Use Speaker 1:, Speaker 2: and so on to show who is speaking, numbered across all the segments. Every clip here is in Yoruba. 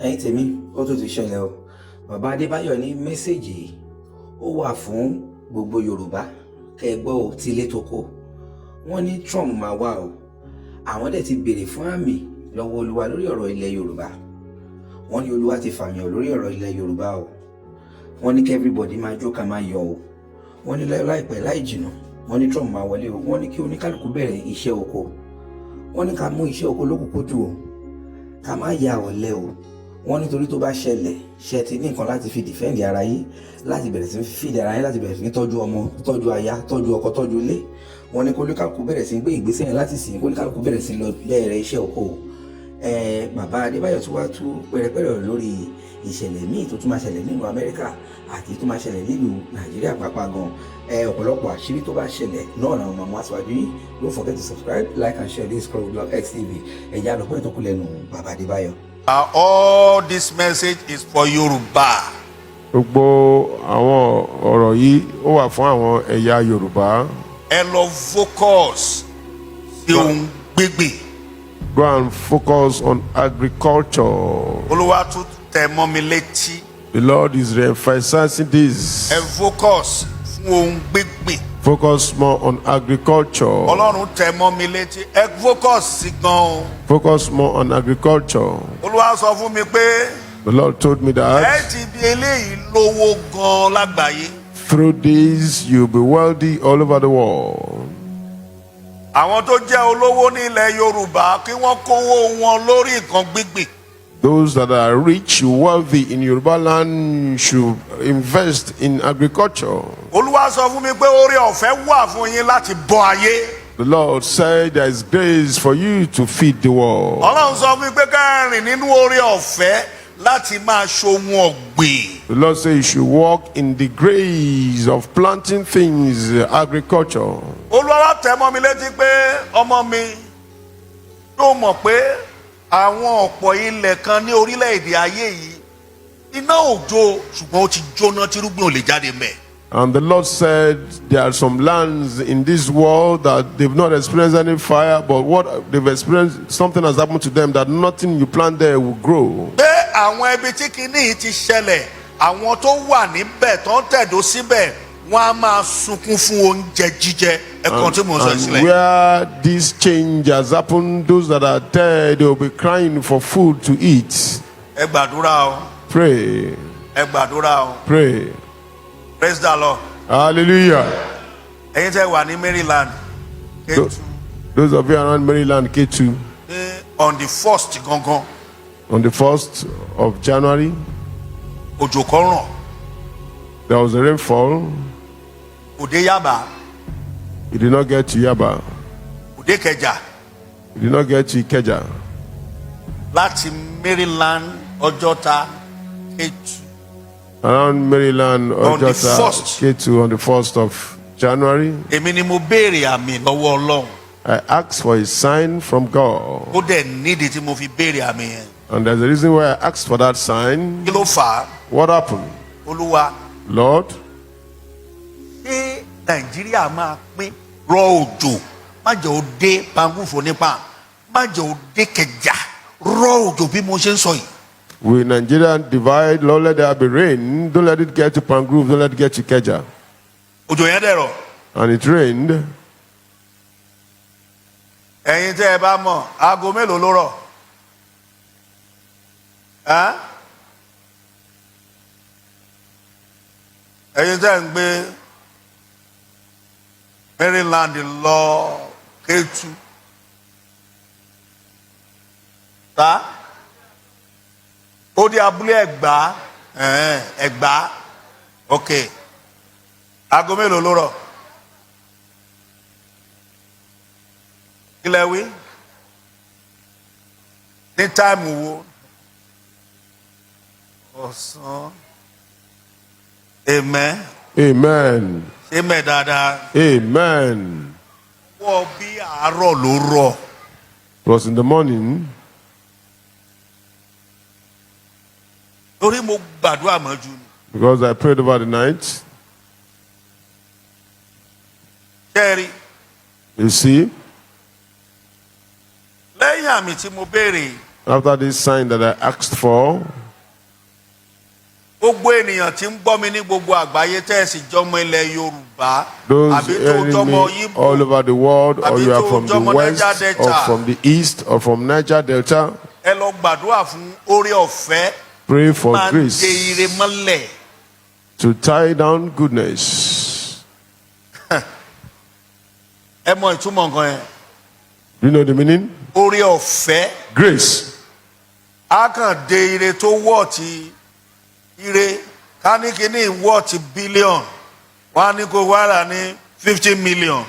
Speaker 1: Ẹ̀yin tèmi, ó tún ti ṣẹlẹ̀ o. Bàbá Adébáyọ̀ ní message yìí, ó wà fún gbogbo Yorùbá. Kẹ́ ẹ gbọ́ o, tilé toko. Wọ́n ní Trump máa wá o. Àwọn dẹ̀ ti béèrè fún àmì lọ́wọ́ Olúwa lórí ọ̀rọ̀ ilẹ̀ Yorùbá. Wọ́n ní Olúwa ti fàmì hàn lórí ọ̀rọ̀ ilẹ̀ Yorùbá o. Wọ́n ní kí everybody máa jó, ká máa yọ̀ o. Wọ́n ní láìpẹ́ láì jìnnà, wọ́n ní Trump máa wọlé o. Wọ́n ní kí oníkálukú bẹ̀rẹ̀ iṣẹ́ oko. Wọ́n ní ká mú iṣẹ́ oko lókùnkúndùn o, ká má ya ọ̀lẹ o. Wọ́n nítorí tó bá ṣẹlẹ̀ ṣe ti ní nǹkan láti fi defend ara yín, láti bẹ̀rẹ̀ sí fi feed ara yín, láti bẹ̀rẹ̀ sí ní tọ́jú ọmọ, tọ́jú aya, tọ́jú ọkọ, tọ́jú ilé. Wọ́n ní kólúkálukú bẹ̀rẹ̀ sí gbé ìgbésẹ̀ yẹn láti sìn, kólúkálukú bẹ̀rẹ̀ sí lọ bẹ̀rẹ̀ iṣẹ́ oko o. Bàbá Adébáyọ̀ tún wá tú pẹ̀rẹ̀pẹ̀rẹ̀ lórí ìṣẹ̀lẹ̀ míì tó tún máa ṣẹlẹ̀ nílùú Amẹ́ríkà àti tó máa ṣẹlẹ̀ nílùú Nàìjíríà pàápàá gan. Ọ̀pọ̀lọpọ̀ àṣírí tó bá ṣẹlẹ̀ náà làwọn máa mú aṣáájú yìí. Don't forget to subscribe, like and share this Blog XTV. Ẹ̀yà àlọ́pọ̀ ìtọ́kù lẹ́nu bàbá Adébáyọ̀.
Speaker 2: All this message is for Yoruba.
Speaker 3: Gbogbo àwọn ọ̀rọ̀ yìí, ó wà fún àwọn ẹ̀yà Yorùbá.
Speaker 2: Ẹ lọ focus sí ohun gbígbìn.
Speaker 3: Go and focus on agriculture.
Speaker 2: Olúwa tún tẹ̀ mọ́ mi létí.
Speaker 3: The Lord is re-emphasizing this.
Speaker 2: Ẹ focus fún ohun gbígbìn.
Speaker 3: Focus more on agriculture.
Speaker 2: Ọlọ́run tẹ̀ mọ́ mi létí. Ẹ focus sí gan o.
Speaker 3: Focus more on agriculture.
Speaker 2: Olúwa sọ fún mi pé
Speaker 3: The Lord told me
Speaker 2: ẹ
Speaker 3: that
Speaker 2: ti bí eléyìí lówó gan lágbàáyé.
Speaker 3: through this you'll be wealthy all over the world.
Speaker 2: Àwọn tó jẹ́ olówó ní ilẹ̀ Yorùbá, kí wọ́n kówó wọn lórí nǹkan gbígbìn.
Speaker 3: Those that are rich, wealthy in Yoruba land should invest in agriculture.
Speaker 2: Olúwa sọ fún mi pé oore ọ̀fẹ́ wà fún yín láti bọ́ ayé.
Speaker 3: The Lord said there is grace for you to feed the world.
Speaker 2: Ọlọ́run sọ fún mi pé ká rìn nínú oore ọ̀fẹ́ láti máa ṣohun ọ̀gbìn.
Speaker 3: The Lord said you should walk in the grace of planting things, agriculture.
Speaker 2: Olúwa wá tẹ̀ mọ́ mi létí pé, ọmọ mi, yóò mọ̀ pé àwọn ọ̀pọ̀ ilẹ̀ kan ní orílẹ̀-èdè ayé yìí, iná ò jó, ṣùgbọ́n ó ti jóná, tírúgbìn ò lè jáde mẹ́.
Speaker 3: And the Lord said there are some lands in this world that they've not experienced any fire, but what they've experienced, something has happened to them that nothing you plant there will grow.
Speaker 2: Pé àwọn ibi tí kinní yìí ti ṣẹlẹ̀, àwọn tó wà níbẹ̀, tó ń tẹ̀dó síbẹ̀, wọ́n á máa sunkún fún oúnjẹ jíjẹ. Ẹ̀kan tí mò ń sọ
Speaker 3: And
Speaker 2: sílẹ̀.
Speaker 3: where this change has happened, those that are there, they will be crying for food to eat.
Speaker 2: Ẹ gbàdúrà o.
Speaker 3: Pray,
Speaker 2: Ẹ gbàdúrà o.
Speaker 3: pray.
Speaker 2: Praise the Lord.
Speaker 3: Hallelujah.
Speaker 2: Ẹ̀yin tẹ́ wà ní Maryland, K2,
Speaker 3: Those of you around Maryland, K2,
Speaker 2: ní on the first gangan,
Speaker 3: on the 1st of January,
Speaker 2: òjò kan ràn.
Speaker 3: there was a rainfall.
Speaker 2: Kò dé Yaba.
Speaker 3: It did not get to Yaba.
Speaker 2: Kò dé Ìkẹjà.
Speaker 3: It did not get to Ikeja.
Speaker 2: Láti Maryland, Ọjọ́ta, K2,
Speaker 3: Around Maryland,
Speaker 2: On the
Speaker 3: Ojota,
Speaker 2: first.
Speaker 3: K2 on the 1st of January,
Speaker 2: Èmi ni mo béèrè àmì lọ́wọ́ Ọlọ́run.
Speaker 3: I asked for a sign from God.
Speaker 2: Ó dẹ̀ nídìí tí mo fi béèrè àmì yẹn.
Speaker 3: And there's a reason why I asked for that sign.
Speaker 2: Kí ló fà á?
Speaker 3: What happened?
Speaker 2: Olúwa,
Speaker 3: Lord,
Speaker 2: ṣé Nàìjíríà máa pín? Rọ òjò, má jẹ́ ó dé Pangúfò nípa, má jẹ́ ó dé Ìkẹjà. Rọ òjò bí mo ṣe ń sọ yìí.
Speaker 3: Will Nigeria divide? Lord, let there be rain. Don't let it get to Palmgrove. Don't let it get to Ikeja.
Speaker 2: Òjò yẹn dẹ̀ rọ̀.
Speaker 3: And it rained.
Speaker 2: Ẹ̀yin tẹ́ ẹ bá mọ̀, aago mélòó ló rọ̀? Ẹ́? Ẹ̀yin tẹ́ ẹ ń gbé Maryland lọ Kétu ta, ó dé Abúlé Ẹ̀gbá, ẹ̀hẹ́n, Ẹ̀gbá, ok. Aago mélòó ló rọ̀? Kí lẹ wí? Ní time wo? Ọ̀sán. Amen.
Speaker 3: Amen.
Speaker 2: Amen dáadáa.
Speaker 3: Amen.
Speaker 2: Wọ́ bí àárọ̀ ló rọ̀.
Speaker 3: It was in the morning.
Speaker 2: Torí mo gbàdúrà mọ́jú ni.
Speaker 3: Because I prayed over the night.
Speaker 2: Kẹ́rì.
Speaker 3: You see,
Speaker 2: Lẹ́yìn àmì tí mo béèrè,
Speaker 3: After this sign that I asked for,
Speaker 2: Gbogbo ènìyàn tí ń gbọ́ mi ní gbogbo àgbáyé, tẹ́ ẹ sì jọmọ ilẹ̀ Yorùbá,
Speaker 3: those
Speaker 2: àbí tó
Speaker 3: hearing
Speaker 2: jọmọ
Speaker 3: me
Speaker 2: Yíbò,
Speaker 3: all over the world, or
Speaker 2: àbí
Speaker 3: you are
Speaker 2: tó
Speaker 3: from the
Speaker 2: jọmọ
Speaker 3: west,
Speaker 2: Niger
Speaker 3: or
Speaker 2: Delta,
Speaker 3: from the east, or from Niger Delta,
Speaker 2: ẹ lọ gbàdúrà fún oore ọ̀fẹ́
Speaker 3: pray for
Speaker 2: máa ń
Speaker 3: grace
Speaker 2: de ire mọ́lẹ̀.
Speaker 3: to tie down goodness.
Speaker 2: Ẹ mọ ìtumọ̀ nǹkan yẹn?
Speaker 3: Do you know the meaning?
Speaker 2: Oore ọ̀fẹ́
Speaker 3: Grace.
Speaker 2: á kàn de ire tó worth ire ká ní kíní worth billion, wọ́n á ní kó wá rà ní 50 million.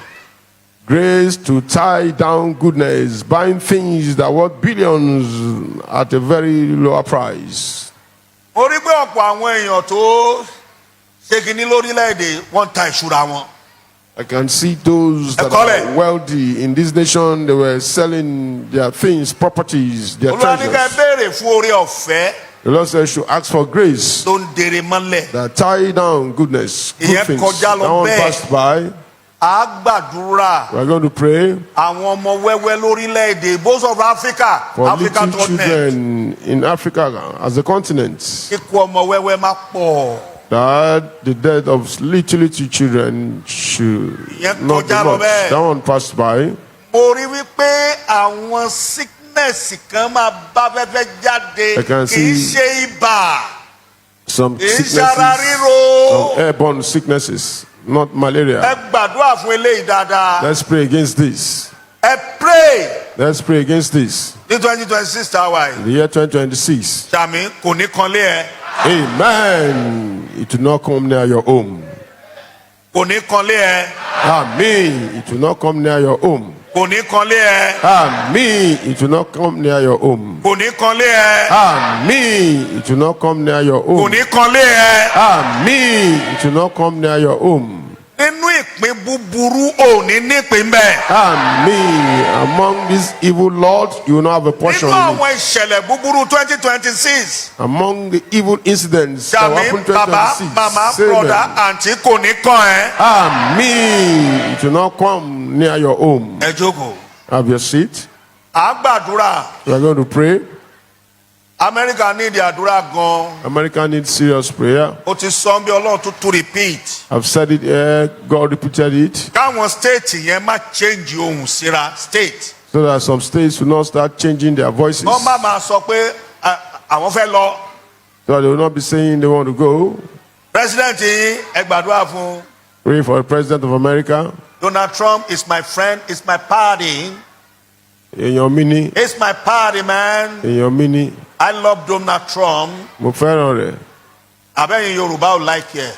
Speaker 3: Grace to tie down goodness, buying things that worth billions at a very lower price.
Speaker 2: Mo rí pé ọ̀pọ̀ àwọn èèyàn tó ṣe kínní lórílẹ̀‐èdè, wọ́n ń ta ìṣúra wọn.
Speaker 3: I can see those that
Speaker 2: Ẹ̀kọ́lẹ̀.
Speaker 3: are wealthy in this nation, they were selling their things, properties, their
Speaker 2: Olúwa ní ká ẹ
Speaker 3: treasures.
Speaker 2: béèrè fún oore ọ̀fẹ́
Speaker 3: The Lord says, you should ask for grace
Speaker 2: tó ń dere mọ́lẹ̀.
Speaker 3: that tie down goodness, good
Speaker 2: Ìyẹn
Speaker 3: things.
Speaker 2: kọjá lọ
Speaker 3: That one
Speaker 2: bẹ́ẹ̀.
Speaker 3: passed by.
Speaker 2: À á gbàdúrà.
Speaker 3: We are going to pray
Speaker 2: Àwọn ọmọ wẹ́wẹ́ lórílẹ̀‐èdè both of Africa,
Speaker 3: for
Speaker 2: Africa
Speaker 3: little
Speaker 2: continent,
Speaker 3: children in Africa as a continent.
Speaker 2: Kíkú ọmọ wẹ́wẹ́ má pọ̀.
Speaker 3: That the death of little, little children should
Speaker 2: Ìyẹn
Speaker 3: not be
Speaker 2: kọjá lọ
Speaker 3: much.
Speaker 2: bẹ́ẹ̀.
Speaker 3: That one passed by.
Speaker 2: Mo rí wípé àwọn sickness kan máa bá fẹ́fẹ́ jáde.
Speaker 3: I can
Speaker 2: Kì í
Speaker 3: see
Speaker 2: ṣe ibà,
Speaker 3: some
Speaker 2: kì í ṣara
Speaker 3: sicknesses,
Speaker 2: ríro.
Speaker 3: some airborne sicknesses, not malaria.
Speaker 2: Ẹ gbàdúrà fún eléyìí dáadáa.
Speaker 3: Let's pray against this.
Speaker 2: Ẹ pray.
Speaker 3: Let's pray against this.
Speaker 2: Ní 2026 tá a wà yìí.
Speaker 3: The year 2026.
Speaker 2: Sàmì, kò ní kanlé ẹ.
Speaker 3: Amen. It will not come near your home.
Speaker 2: Kò ní kanlé ẹ.
Speaker 3: Amen. It will not come near your home.
Speaker 2: Kò ní kanlé ẹ.
Speaker 3: Amen. It will not come near your home.
Speaker 2: Kò ní kanlé ẹ.
Speaker 3: Amen. It will not come near your
Speaker 2: Kò
Speaker 3: home.
Speaker 2: ní kanlé ẹ.
Speaker 3: Amen. It will not come near your home.
Speaker 2: Nínú ìpín búburú, ò ní nípìn bẹ́ẹ̀.
Speaker 3: Amen. Among these evil lords, you will not have a portion.
Speaker 2: Nínú
Speaker 3: In it.
Speaker 2: àwọn ìṣẹ̀lẹ̀ búburú 2026,
Speaker 3: Among the evil incidents that will
Speaker 2: sàmì,
Speaker 3: happen
Speaker 2: bàbá,
Speaker 3: 2026.
Speaker 2: màmá,
Speaker 3: Say amen.
Speaker 2: brother, àǹtí, kò ní kàn ẹ́.
Speaker 3: Amen. It will not come near your home.
Speaker 2: Ẹ jókòó.
Speaker 3: Have your seat.
Speaker 2: À ń gbàdúrà.
Speaker 3: We are going to pray.
Speaker 2: Amẹ́ríkà ní ìdí àdúrà gan-an.
Speaker 3: America needs serious prayer.
Speaker 2: Ó ti sọ bí Ọlọ́run tó tún repeat.
Speaker 3: I've said it here. God repeated it.
Speaker 2: Káwọn state yẹn má change ohùn síra state.
Speaker 3: So that some states will not start changing their voices.
Speaker 2: Wọ́n má máa sọ pé àwọn fẹ́ lọ.
Speaker 3: So that they will not be saying they want to go.
Speaker 2: President yín, ẹ gbàdúrà fún.
Speaker 3: Pray for the President of America.
Speaker 2: Donald Trump is my friend, is my party.
Speaker 3: Èèyàn mi ní.
Speaker 2: It's my party, man.
Speaker 3: Èèyàn mi ní.
Speaker 2: I love Donald Trump.
Speaker 3: Mo fẹ́ràn rẹ̀.
Speaker 2: Àbẹ́yìn Yorùbá ò like ẹ̀.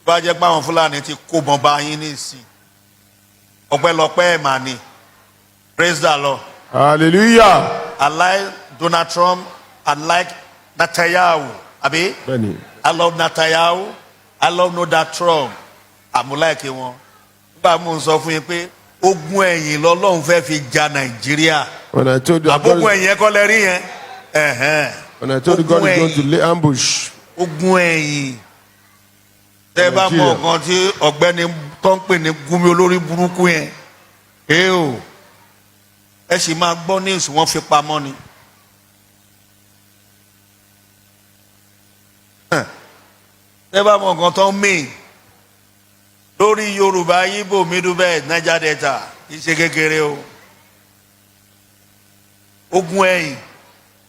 Speaker 2: Bá jẹ́ pé àwọn Fúlàní ti kó bọ́n bá yín nísìn. Ọpẹ́lọpẹ́ ẹ̀ mà ní. Praise the Lord.
Speaker 3: Hallelujah.
Speaker 2: I like Donald Trump. I like Netanyahu. Àbí?
Speaker 3: Bẹ́ẹ̀ni.
Speaker 2: I love Netanyahu. I love Donald Trump. Àmú like wọn. Nígbà mo ń sọ fún yín pé ogun ẹ̀yìn lọ́lọ́run fẹ́ fi ja Nàìjíríà.
Speaker 3: When I told you,
Speaker 2: Àbógun
Speaker 3: God,
Speaker 2: ẹ̀yìn ẹ̀kọ́ lẹ rí yẹn. Ẹ̀hẹ́n.
Speaker 3: when I told you God
Speaker 2: Ogun
Speaker 3: is going to
Speaker 2: ẹ̀yìn.
Speaker 3: lay ambush.
Speaker 2: Ogun ẹ̀yìn. Tẹ́ ẹ bá mọ
Speaker 3: Nàìjíríà.
Speaker 2: nǹkan tí ọ̀gbẹ́ni tó ń pè ní Gumi, olórí burúkú yẹn. Ẹ o. Ẹ sì máa gbọ́ news, wọ́n fi pamọ́ ni. Tẹ́ bá mọ nǹkan tó ń mì lórí Yorùbá, Yíbò, Middle Belt, Niger Delta, kì í ṣe kékeré o. Ogun ẹ̀yìn.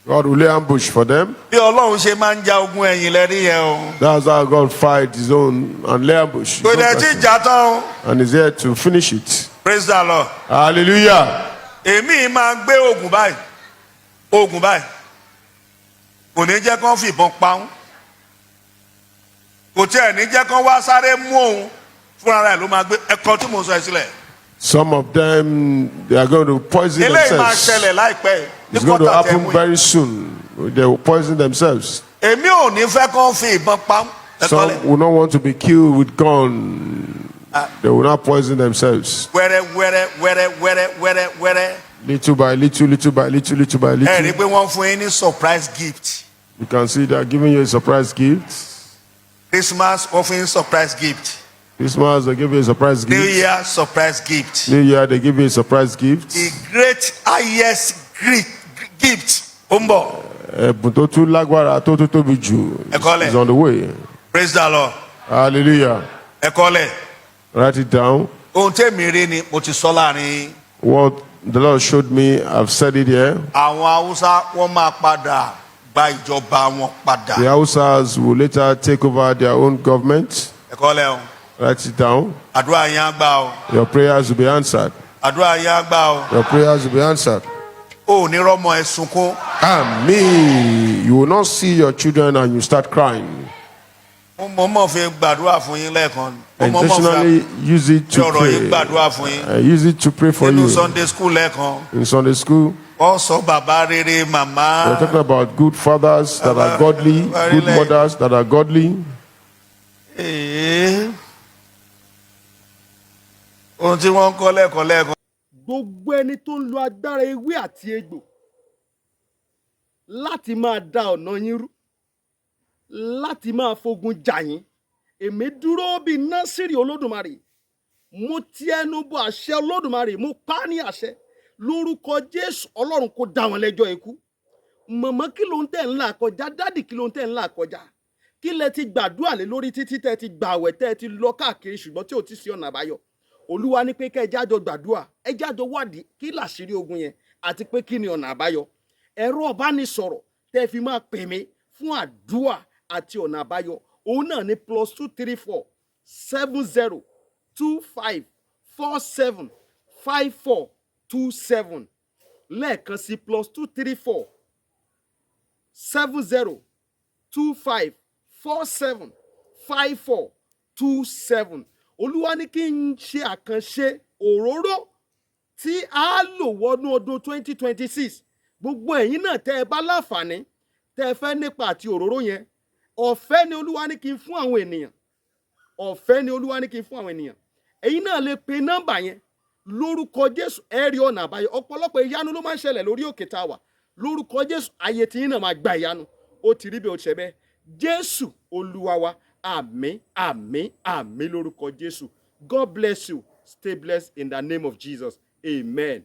Speaker 3: God will lay ambush for them.
Speaker 2: Bí Ọlọ́run ṣe máa ń ja ogun ẹ̀yìn lẹ́rí yẹn o.
Speaker 3: That's how God fight his own and lay ambush. His
Speaker 2: Kò
Speaker 3: own
Speaker 2: dẹ̀ tí
Speaker 3: person.
Speaker 2: jà tán o.
Speaker 3: And he's here to finish it.
Speaker 2: Praise the Lord.
Speaker 3: Hallelujah.
Speaker 2: Èmi máa gbé oògùn báyìí, oògùn báyìí, kò ní jẹ́ kán fìbọn pa òun, kò tiẹ̀ ní jẹ́ kán wá sáré mú òun, fúnra rẹ̀ ló máa gbé ẹ̀kọ́ tí mò ń sọ ẹ sílẹ̀.
Speaker 3: Some of them, they are going to poison
Speaker 2: Eléyìí máa
Speaker 3: themselves.
Speaker 2: ṣẹlẹ̀ láìpẹ́ yìí, ní
Speaker 3: It's going to
Speaker 2: kọ́tà tẹ̀
Speaker 3: happen
Speaker 2: mú yìí.
Speaker 3: very soon. They will poison themselves.
Speaker 2: Èmi ò ní fẹ́ kán fi ìbọn pa òun ẹ̀kọ́ lẹ̀.
Speaker 3: Some will not want to be killed with gun. They will not poison themselves.
Speaker 2: Wẹ́rẹ́ wẹ́rẹ́ wẹ́rẹ́ wẹ́rẹ́ wẹ́rẹ́ wẹ́rẹ́.
Speaker 3: Little by little, little by little, little by
Speaker 2: Ẹ rí i
Speaker 3: little.
Speaker 2: pé wọ́n fún yín ní surprise gift.
Speaker 3: You can see they are giving you a surprise gift.
Speaker 2: Christmas, wọ́n fún yín surprise gift.
Speaker 3: Christmas, they give you a surprise
Speaker 2: New
Speaker 3: gift.
Speaker 2: Year, surprise gift.
Speaker 3: New Year, they give you a surprise gift.
Speaker 2: The great highest great gift ó ń bọ̀.
Speaker 3: Ẹ̀bùn tó tún lágbára tó tún tóbi jù
Speaker 2: Ẹ kọ́lẹ̀.
Speaker 3: is on the way.
Speaker 2: Praise the Lord.
Speaker 3: Hallelujah.
Speaker 2: Ẹ kọ́lẹ̀.
Speaker 3: Write it down.
Speaker 2: Ohun tẹ́mi rí ni mo ti sọ láàrin.
Speaker 3: What the Lord showed me, I've said it here.
Speaker 2: Àwọn Haúsá, wọ́n máa padà gba ìjọba wọn padà.
Speaker 3: The Hausas will later take over their own government.
Speaker 2: Ẹ kọ́lẹ̀ o.
Speaker 3: Write it down.
Speaker 2: Àdúrà yẹn á gbà o.
Speaker 3: Your prayers will be answered.
Speaker 2: Àdúrà yẹn á gbà o.
Speaker 3: Your prayers will be answered.
Speaker 2: O ò ní rọ́mọ ẹ sunkún.
Speaker 3: Amen. You will not see your children and you start crying.
Speaker 2: Mo mọ̀ọ́mọ̀ fi gbàdúrà fún yín lẹ́ẹ̀kan. Mo mọ̀ọ́mọ̀ fi
Speaker 3: Intentionally use it to
Speaker 2: ọ̀rọ̀ yìí
Speaker 3: pray.
Speaker 2: gbàdúrà fún yín.
Speaker 3: Use it to pray for
Speaker 2: Nínú
Speaker 3: you.
Speaker 2: Sunday school lẹ́ẹ̀kan,
Speaker 3: In Sunday school,
Speaker 2: wọ́n sọ bàbá rere, màmá.
Speaker 3: we're talking about good fathers that are godly, good mothers that are godly.
Speaker 2: Ee. Ohun tí wọ́n ń kọ́ lẹ́ẹ̀kan lẹ́ẹ̀kan.
Speaker 4: Gbogbo ẹni tó ń lo agbára ewé àti egbò láti máa da ọ̀nà yín rú, láti máa fogun jà yín, èmi dúró bíi Násìrì Olódùmarè, mo ti ẹnu bọ àṣẹ Olódùmarè, mo pa á ní àṣẹ lórúkọ Jésù, Ọlọ́run kó dá wọn lẹ́jọ́ ikú. Mọ̀mọ́, kí ló ń tẹ̀ ń là kọjá? Daddy, kí ló ń tẹ̀ ń là kọjá? Kí lẹ ti gbàdúrà lé lórí títí tẹ́ ti gbàwẹ̀, tẹ́ ti lọ káàkiri, ṣùgbọ́n tí ò ti sí ọ̀nà àbáyọ? Olúwa ní pé kẹ́ ẹ jájọ gbàdúrà, ẹ jájọ wádìí kí làṣírí ogun yẹn àti pé kí ni ọ̀nà àbáyọ. Ẹ̀rọ ọ̀bánisọ̀rọ̀ tẹ́ fi máa pè mí fún àdúrà àti ọ̀nà àbáyọ, òun náà ní +234 70 25 47 54 27. Lẹ́ẹ̀kan sí, +234 70 25 47 54 27. Olúwa ní kí n ṣe àkànṣe òróró tí a lò wọnú ọdún 2026. Gbogbo ẹ̀yin náà tẹ́ ẹ bá láǹfààní, tẹ́ ẹ fẹ́ nípa àti òróró yẹn, ọ̀fẹ́ ni Olúwa ní kí n fún àwọn ènìyàn. Ọ̀fẹ́ ni Olúwa ní kí n fún àwọn ènìyàn. Ẹ̀yin náà lè pe nọ́mbà yẹn. Lórúkọ Jésù, ẹ rí ọ̀nà àbáyọ. Ọ̀pọ̀lọpọ̀ ìyanu ló máa ń ṣẹlẹ̀ lórí òkè tá a wà. Lórúkọ Jésù, ayé tí yín náà máa gba ìyanu. Ó ti rí bí ó ṣe bẹ́ẹ̀. Jésù Olúwa wa. Àmín, àmín, àmín lórúkọ Jésù. God bless you. Stay blessed in the name of Jesus. Amen.